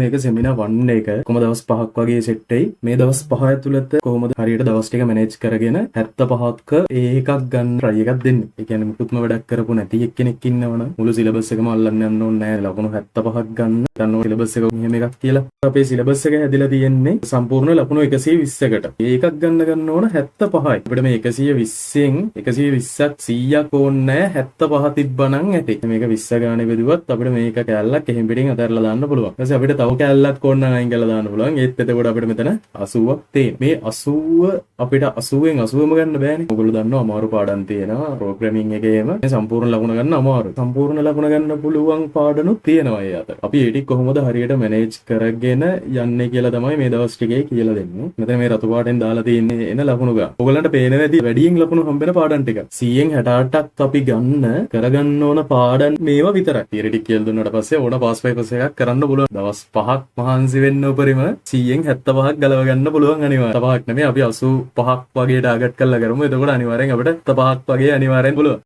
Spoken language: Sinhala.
මේක සෙමිනාර් 1 එක කොහොම දවස් 5ක් වගේ සෙට් වෙයි. මේ දවස් 5 ඇතුළත කොහොමද හරියට දවස් ටික මැනේජ් කරගෙන 75ක ඒ එකක් ගන්න try එකක් දෙන්නේ? ඒ කියන්නේ මුකුත්ම වැඩක් කරපු නැති එක්කෙනෙක් ඉන්නවනම් මුළු සිලබස් එකම අල්ලන්න යන්න ඕනේ නෑ. ලකුණු 75ක් ගන්න ගන්න ඕන සිලබස් එක මෙහෙම එකක් කියලා. අපේ සිලබස් එක හැදිලා තියෙන්නේ සම්පූර්ණ ලකුණු 120කට. ඒ එකක් ගන්න ගන්න ඕන 75යි. අපිට මේ 120න් 120ක් 100ක් ඕනේ නෑ, 75 තිබ්බනම් ඇති. මේක 20 ගානේ බෙදුවත් අපිට මේක කෑල්ලක් එහෙම් පිටින් අතහැරලා දාන්න පුළුවන්. ඊට පස්සේ අපිට තව කෑල්ලක් ඕන නම් අයින් කරලා දාන්න පුළුවන්. ඒත් එතකොට අපිට මෙතන 80ක් තියෙනවා. මේ 80 අපිට 80න් 80ම ගන්න බෑනේ. ඔයගොල්ලෝ දන්නවා අමාරු පාඩම් තියෙනවා. ප්‍රෝග්‍රෑමින් එකේම මේ සම්පූර්ණ ලකුණ ගන්න අමාරුයි. සම්පූර්ණ ලකුණ ගන්න පුළුවන් පාඩනුත් තියෙනවා ඒ අතර. අපි ඒ ටික කොහොමද හරියට මැනේජ් කරගෙන යන්නේ කියලා තමයි මේ දවස් ටිකේ කියලා දෙන්නේ. මෙතන මේ රතු පාටෙන් දාලා තියෙන්නේ එන ලකුණු ගන්න. ඔයගොල්ලන්ට පේනවා ඇති වැඩියෙන් ලකුණු හම්බෙන පාඩම් ටික. 100න් 68ක් අපි ගන්න කරගන්න ඕන පාඩම් මේවා විතරයි. තියරි ටික කියලා දුන්නාට පස්සේ ඕන පාස් පේපර්ස් එකක් කරන්න පුළුවන්. දවස් 5ක් මහන්සි වෙන්න උපරිම 100න් 75ක් ගලව ගන්න පුළුවන් අනිවාර්යෙන්. 75ක් නෙමෙයි, අපි 85ක් වගේ ටාගට් කරලා කරමු. එතකොට අනිවාර්යෙන් අපිට 75ක් වගේ අනිවාර්යෙන් පුළුවන්.